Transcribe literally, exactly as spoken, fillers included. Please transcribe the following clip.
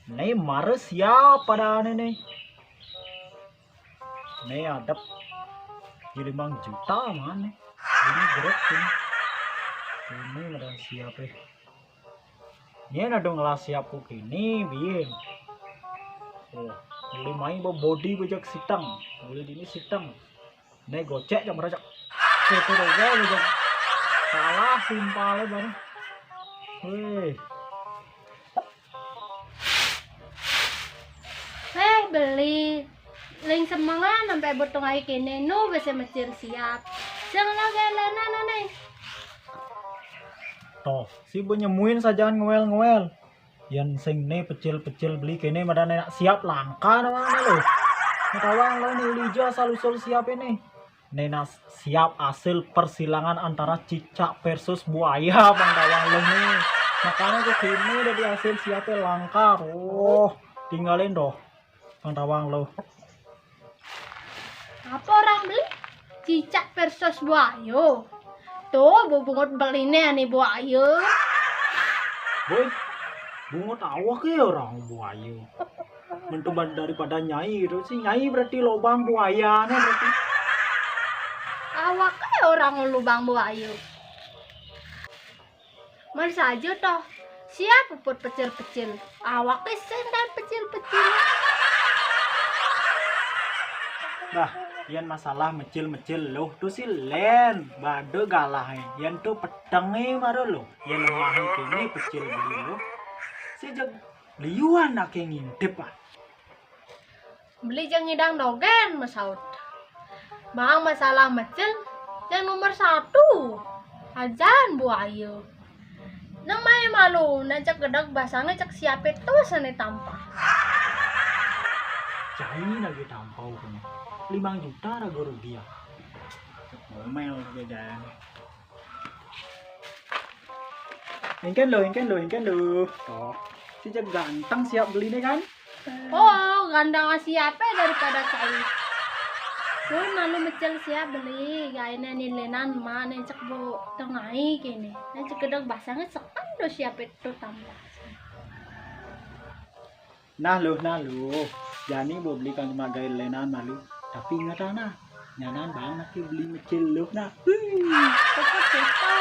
Né mara siap pada ané né. Né adep di limang juta mana? Ini grup ini. Ini ada siap eh. Ini ada ngelah siap ku kini biar. Oh, beli main bawa body bajak sitang. Beli ini sitang. Né gocék jam raja. Itu deh, gua udah salah timpalnya baru. Wih. Eh, beli. Ling semengan sampai butung ai kene nu bisa mecil siap. Sing lo gelenan nih. Toh, si bu nyemuin sajaan ngewel-ngewel. Yan sing né pecil-pecil beli kene madan enak siap langka namanya lo. Tawang lo nih ulija asal usul siap ini. Né siap hasil persilangan antara cicak versus buaya bang tawang lo nih. Makanya tuh kini udah hasil siapnya langka. Oh, tinggalin doh. Bang tawang lo. Apa orang beli? Cicak versus buaya. Tuh, bu bungut beliné ané buaya. Boy, bungut awak ya orang buaya. Mentuban daripada nyai gitu sih. Nyai berarti lobang buayanya berarti. Awak ya orang lubang buaya. Mana saja toh. Siap puput pecil-pecil. Awak sing kan pecil-pecil. Nah, yan masalah mecil-mecil loh tuh si Len bade galah eh. Yan tuh peteng eh maro loh. Yan lemah kini pecil beli loh. Si jeg liuan ake ngintip ah. Beli jang ngidang dogén masaut. Bang masalah mecil yang nomor satu. Ajan buaya. Nang mai malu, nang cek gedeg basangnya cek siape tuh sana tampah. Cai lagi tampau kena. Limang juta raga rugi ya. Ngomel ke jalan. Ingken lo, ingken lo, ingken lo. Toh. Si jeg ganteng siap beli nih kan? Oh, gandang siape daripada cai. Pun malu mecil siap beli, gaene ni lenan ma ne cek bu tengai kene. Ne cek gedeg basangnya sekan do siape tuh tampah. Nah lo, nah lo. Jani bu beli kan cuma gaya lenan malu. Tapi ingat nah, nyanan bang nanti beli mecil lo nah. Cepet gitu.